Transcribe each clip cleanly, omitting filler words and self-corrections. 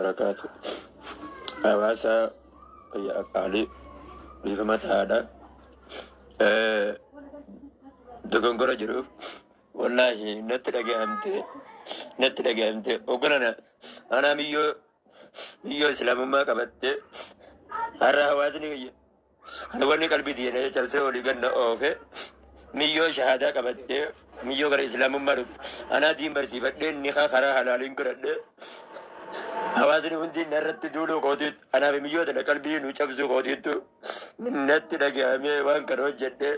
Barakaatu. Hawaasa qaalii dhiifama ta'aadha. Dogongora jiruuf wallaahi natti dhaga'amte, natti dhaga'amte ogolana anaa miyyoo miyyoo islaamummaa qabatte. Har'a hawaasni kiyya ana wanni qalbii tiyya cabsee olii ganna oofe miyyoo shahaadaa qabattee miyyoo gara islaamummaa dhufte, anaa diin barsiifadhee nikaa karaa halaaliin godhadhee, hawaasni hundi narratti duuluu kootiitu, anaaf miyyoo tana qalbii nu cabsuu kootiitu natti dhaga'amee waan kana hojjedhee.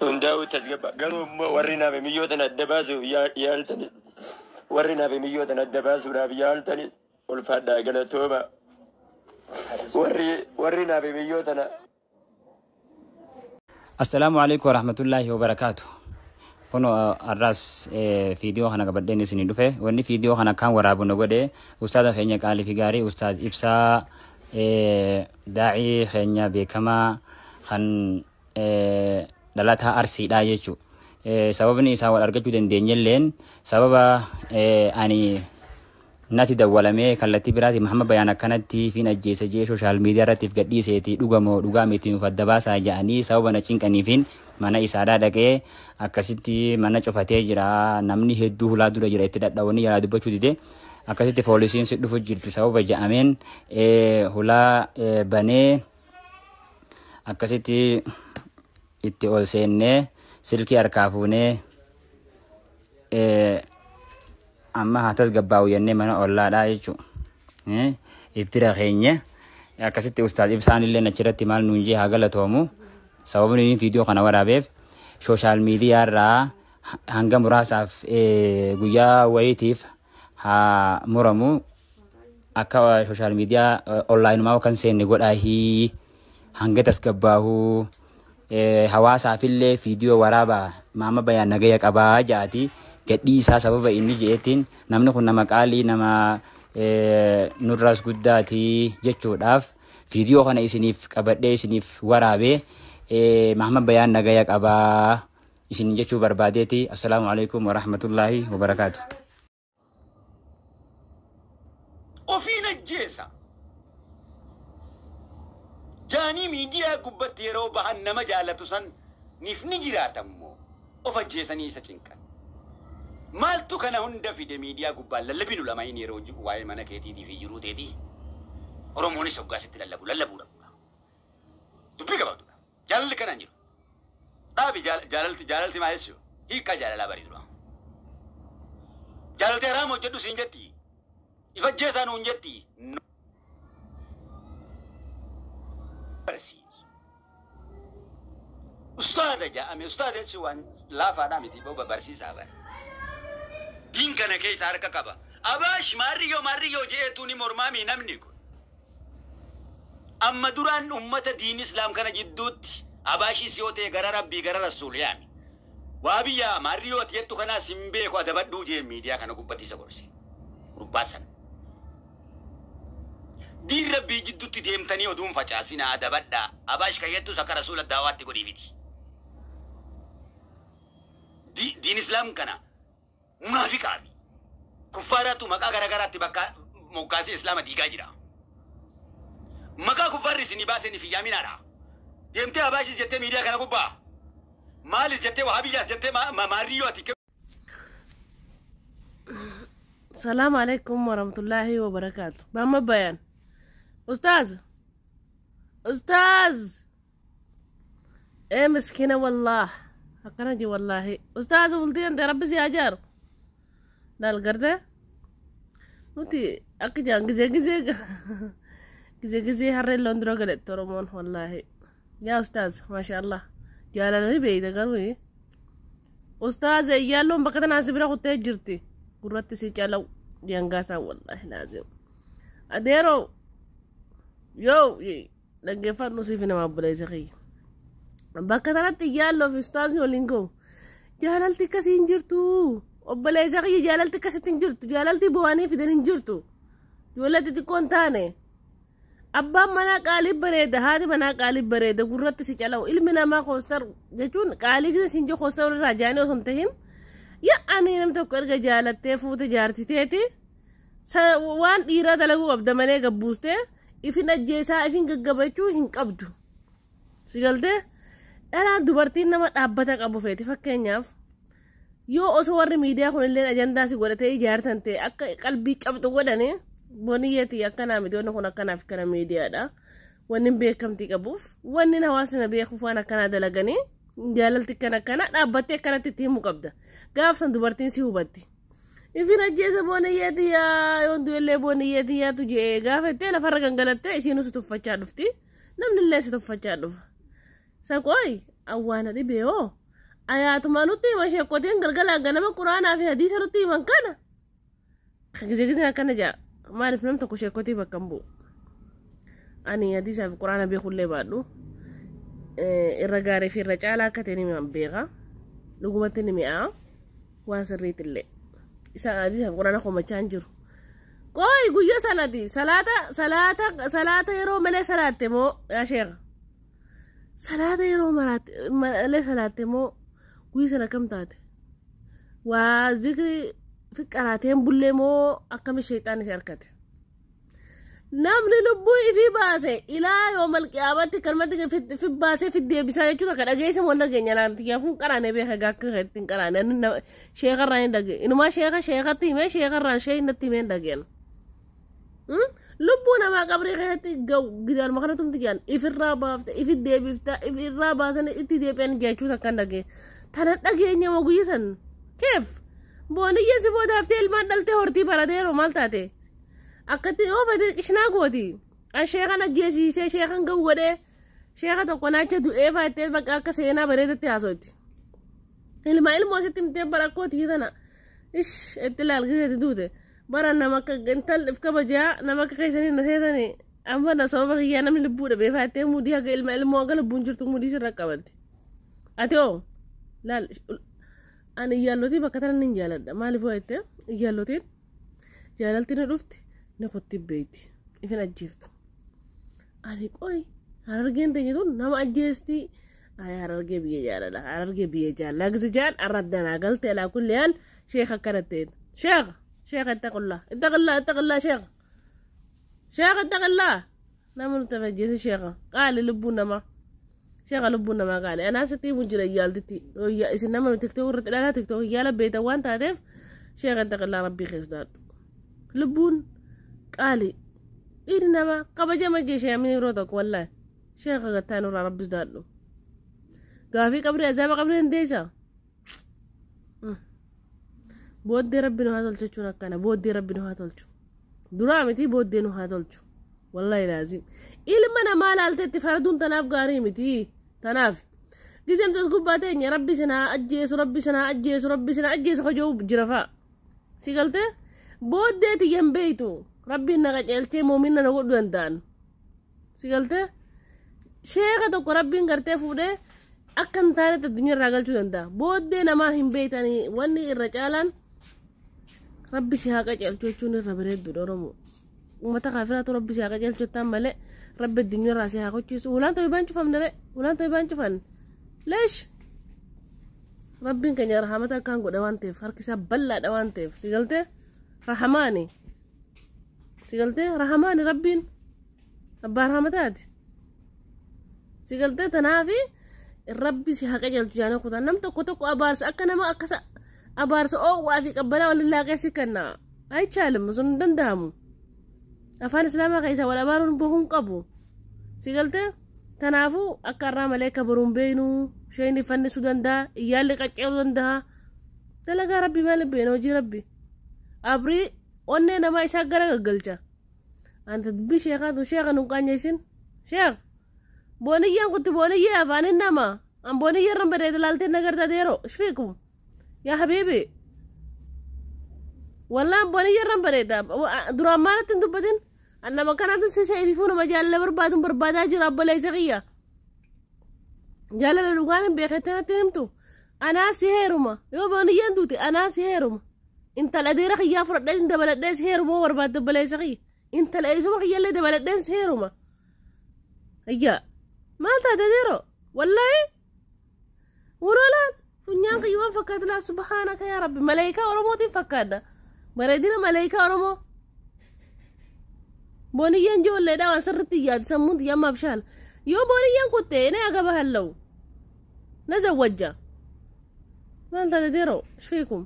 Hundaa'uu tasgabba. Garuu immoo warri naaf miyyoo tana adda baasuuf yaaltanis, warri naaf miyyoo tana adda baasuudhaaf yaaltanis ulfaadhaa, galatooma. Warri naaf miyyoo tana Assalaamu alaikum warahmatullaahi wabarakaatu. Kun har'aas viidiyoo kana qabadheen isinii dhufe. Wanni viidiyoo kana akkaan waraabu na godhe ustaaza keenya qaalii fi gaarii, ustaaz Ibsaa, daa'ii keenya beekamaa kan dhalataa Arsiidha jechuudha. Sababni isaa wal argachuu dandeenyelleen sababa ani natti dawwalamee kallattii biraatiin Muhammad Bayaan akkanatti fiin ajjeese jee social media irratti if gadhiiseeti, dhugamoo dhugaa miti nuuf adda baasaa jedhanii sababa na cinqaniifiin mana isaadhaa dhaqee. Akkasitti mana cufatee jira, namni hedduu hulaa dura jira, itti dhadhawanii jalaa dubbachuu dide. Akkasitti poolisiin si dhufu jirti sababa jedhameen hulaa banee akkasitti itti ol seennee silkii harkaa fuunee amma haa tasgabbaa'u jennee mana ollaadhaa jechuudha. Ittira keenya akkasitti ustaaz Ibsaan illee achirratti maal nuun jee haa galatoomu. Sababni inni viidiyoo kana waraabeef social media irraa hanga muraasaaf, guyyaa wayiitiif haa muramu, akka social media onlaayinumaa kan seenne godhaahii, hanga tasgabbaa'uu hawaasaafillee viidiyoo waraabaa maama Bayaan nagaya qabaa jaati gadhiisaa. Sababa inni je'eettiin namni kun nama qaalii, nama nurraas guddaatii jechuudhaaf viidiyoo kana isiniif qabadhee isiniif waraabee Mahamad Bayaan nagaya qabaa isin jechuu barbaadeeti. Assalaamu alaikum warahmatullaahi wabarakaatu. Ofiin ajjeesa. Jaanii miidiyaa gubbatti yeroo bahan nama jaalatu san niif ni jiraatammoo of ajjeesanii isa cinqan. Maaltu kana hunda fide? Miidiyaa gubbaan lallabinu lamain yeroo jiru waa'ee mana keetiitii fi jiruu teetii Oromoonis hoggaasitti lallabu lallabuudha. Dubbii gabaabduudha. Jaalalli kanaan jiru. Dhaabi jaalalti, jaalalti maal jechuudha? Hiikkaa jaalalaa bareedudha. Jaalalti haraama hojjedhu siin jetti. Ifajjeesaa nuun jetti. Barsiisu. Ustaada jedhame, ustaada jechuun waan laafaadhaa miti, boba barsiisaa bara. Diin kana keessa harka qaba. Abaash maarriyyoo maarriyyoo jeetu ni mormaami namni kun. Amma duraan ummata diin islaam kana jidduutti abaashis yoo ta'e gara rabbii gara rasuul yaami. Waa biyya maarriyyoo ati jettu kanaas hin beeku, adabadhuu jee miidiyaa kana gubbatti isa gorse. Gurbaa sana. Diin rabbii jidduutti deemtanii oduun facaasinaa, adabadhaa. Abaash kan jettus akka rasuula daawaatti godhii miti. Diin islaam kana munaafiqaa fi kuffaaraatu maqaa garagaraatti bakka moggaasee islaama diigaa jira. Maqaa kuffaarri isinii baaseen fi yaaminaadha. Deemtee abaashis jettee miidiyaa kana gubbaa. Maalis jettee, wahabiyyaas jettee, maarriyyoo ati Salaamu alaikum warahmatullahi wabarakatuh. Mama Bayan. Ustaz. Ustaz. Eh miskina wallah. Akkana ji wallahi. Ustaz, bultii ante rabbi si ajaar. Laal garte. Nuti akka jaan gizee gizee gizee gizee harreen loon dura galette Oromoon wallahi. Yaa Ustaz, masha Allah. Jaalalani beeyta garuu. Ustaaz, iyyaalloon bakka tanaa si bira kuttee jirti. Gurratti si calaw jangaasaan wallahi laazim. Adeeroo yoo dhaggeeffadhu siif nama obboleessa kiyya. Bakka tanatti iyyaalloo fi ustaazni waliin ga'u. Jaalalti akkasii hin jirtu. Obboleessa kiyya, jaalalti akkasitti hin jirtu. Jaalalti bu'anii fidan hin jirtu. Ijoollee xixiqqoo hin taane. Abbaan manaa qaalii bareeda, haati manaa qaalii bareeda, gurratti si calawu. Ilmi namaa koostar jechuun qaalii gisa siin jiru koostar irraa jaanii osoo hin tahin. Yaa ani nam tokko erga jaalattee fuute jaartiteeti waan dhiiraa dalaguu qabda malee gabbuustee ifin ajjeesaa ifin gaggabachuu hin qabdu. Si galtee dhalaa dubartiin nama dhaabbata qabu feeti fakkeenyaaf yoo osoo warri miidiyaa kun illee ajandaa si godhatee ijaartan ta'e akka qalbii cabxu godhanii boniyyeeti akkanaa miti wanni kun akkanaaf kana miidiyaadha. Wanni beekamtii qabuuf wanni hawaasni na beekuuf waan akkanaa dalaganii jaalalti kan akkana dhaabbattee akkanatti itti himuu qabda. Gaafsan dubartiin si hubatti. Ifin ajjeesa boniyyeeti yaa yoon du'ellee boniyyeeti yaatu jee gaafattee lafarra gangalattee isiinus si tuffachaa dhufti. Namni illee si tuffachaa dhufa. Saqooy awwaana dhibee hoo ayaatuma nutti hima sheekotiin galgalaa ganama quraanaa fi hadiisa nutti himan kana. Gisee giseen akkana jaa maaliif nam tokko sheekotii bakka hin bu'u. Ani hadiisaa fi quraana beekullee baadhu. Irra gaarii fi irra caalaa akka ta'e ni beeka. Dhugumatti ni mi'aa. Waan sirriitti illee. Isa hadiisaa fi quraana komachaa hin jiru. Qooyi guyyaa sanati salaata salaata salaata yeroo malee salaatte moo yaa sheekha? Salaata yeroo malee salaatte moo guyyaa sana kam taate? Waa zikri fi qaraateen bullee moo akkami sheexaan si harkate? Namni lubbuu ifii baase ilaa yoomal qiyaamatti kalmatti fi baasee fi deebisaa jechuudha ka dhageessa moo dhageenya naanti yaafuun qaraane beeka gaakka ittiin qaraane sheekarraa hin dhagee inumaa sheeka sheekatti himee sheekarraa shee natti himee hin dhageen. Lubbuu namaa qabrii keessatti gidaaluma kana tumti jaan ifirraa baafte ifi deebifta ifirraa baasanii itti deebi'an jechuudha kan dhagee. Tana dhageenya moo guyyaa san keef booniyya si boodaaftee ilmaan dhaltee hortii barateeroo maal taate? Akkatti yoo fedhe qishnaa gooti. An sheekan ajjeesiisee sheekan ga'u godhee sheeka tokko naacha du'ee faattee bakka akka seenaa bareedatti haasotti. Ilma ilmoo sitti himtee barakkooti tana. Ish itti ilaalgiseeti duute. Bara nama akka intal if kabajaa nama akka keessanii na seetanii amma na sababa kiyyaa namni lubbuu dhabee faattee mudii haga ilma ilmoo haga lubbuun jirtu mudii sirra qabatti. Ati hoo laal ani iyyaallotii bakka tana nin jaaladha maaliif hoo jettee iyyaallotiin jaalalti na dhufti. Ni kotti beeyti ifin ajjeeftu. Ani qoy harargeen teenye tun nama ajjeesti. Ay harargee biyya jaalala harargee biyya jaalala gisi jaan arraddanaa galte alaa kulli haal sheekh akkana ta'een. Sheekh sheekh ittaqillaa ittaqillaa ittaqillaa sheekh sheekh ittaqillaa nama nuti ajjeesi sheekha qaali lubbuun namaa sheekha lubbuun namaa qaali anaa sitti himu jira iyyaaltitti isin nama tiktook irratti ilaalaa tiktook iyyaala beektan waan taateef sheekha ittaqillaa rabbii keessadaadhu lubbuun qaali dhiirri namaa kabajama jeeshee amni yeroo tokko wallaahi sheekha gattaa nurraa rabbis daadhu gaafii qabrii azaaba qabrii hin deessa booddee rabbi nu haa tolchu jechuun akkana booddee rabbi nu haa tolchu duraa miti booddee nu haa tolchu wallaahi laazim ilma namaa laalteetti faraduun tanaaf gaarii miti tanaaf gizeemtas gubbaa teenya rabbi sinaa ajjeesu rabbi sinaa ajjeesu rabbi sinaa ajjeesu hojoo jira fa'a si galtee booddee tiyyan beeytu rabbiin na qaceelchee moominna na godhuu danda'an si galtee sheeka tokko rabbiin gartee fuudhee akka hin taanetti addunyaa irraa galchuu danda'a booddee namaa hin beeytanii wanni irra caalaan rabbi si haa qaceelchu jechuun irra bareedduudha oromoo uummata kaafiraatu rabbi si haa qaceelchu jettaan malee rabbi addunyaa irraa si haa qochiisu ulaan ta'uu baan cufamne re ulaan ta'uu baan cufan leesh rabbiin keenya rahamata akkaan godha waan ta'eef harki isaa bal'aadha waan ta'eef si galtee rahamaani si galtee rahamaani rabbiin abbaa rahamataati si galtee tanaafi rabbi si haa qajeelchu jaanii kutan nam tokko tokko abaarsa akka nama akkasa abaarsa oowwaa fi qabbanaa waliin laaqeessi kenna aychaalim sun hin danda'amu afaan islaamaa keessa wal abaaruun bahuun qabu si galtee tanaafuu akka irraa malee akka baruun beeynu isheen fannisuu danda'a iyyaalli qaceeluu danda'a dalagaa rabbi maal beena hojii rabbi abrii onnee namaa isaa gara gaggalcha anta dubbii sheekaatu sheeka nu qaanyeessin sheek booniyyaan kutti booniyyee afaanin nama an booniyyee irra bareeda laaltee nagartaa deeroo ishfiikum yaa habiibi wallaan booniyyee irra bareeda duraan maalitti hin dubbatin an nama kanaatu sisa ififuu nama jaalala barbaadun barbaadaa jira obboleessa kiyya jaalala dhugaan hin beeketti natti himtu anaa si heeruma yoo booniyyeen duute anaa si heeruma intala adeera kiyyaa fudhadhee dabaladhee si heeruma barbaadde obboleessa kiyya intala eessuma kiyyallee dabaladhee si heeruma ayyaa maal taate deeroo wallaahi wunolaan Funyaan kiyya waan fakkaatu laa subhaanaka yaa rabbi maleekaa Oromootiin fakkaadha. Bareedina maleekaa Oromoo. Booniyyeen ijoolleedha waan sirriitti yaadu sammuun xiyya amma abshaala. Yoo booniyyeen kutte na agaba hallawu. Na zawwajja. Maal taate deroo shfiikum.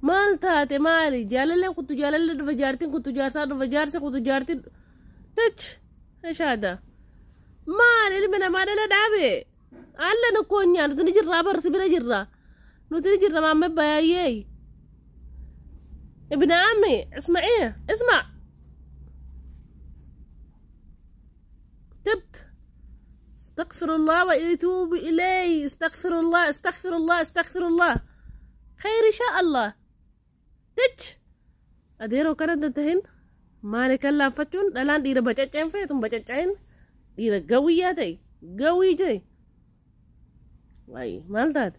Maal taate maali jaalallee kuttu jaalallee dhufa jaartiin kuttu jaarsaa dhufa jaarsi kuttu jaartiin tach ishaada. Maal ilmi namaa dhala dhaabe. Alla nu koonyaa nuti ni jirraa barsi bira jirra. Nuti ni jirra maamme bayaayyee. ابن عمي اسمع ايه اسمع تب استغفر الله واتوب اليه استغفر الله استغفر الله استغفر الله خير ان شاء الله تج adeeroo kana dantahin maali kan laaffachuun dhalaan dhiira bacacceen feetun bacacceen dhiira gawiyyaa ta'e gawii ta'e wayi maal taate.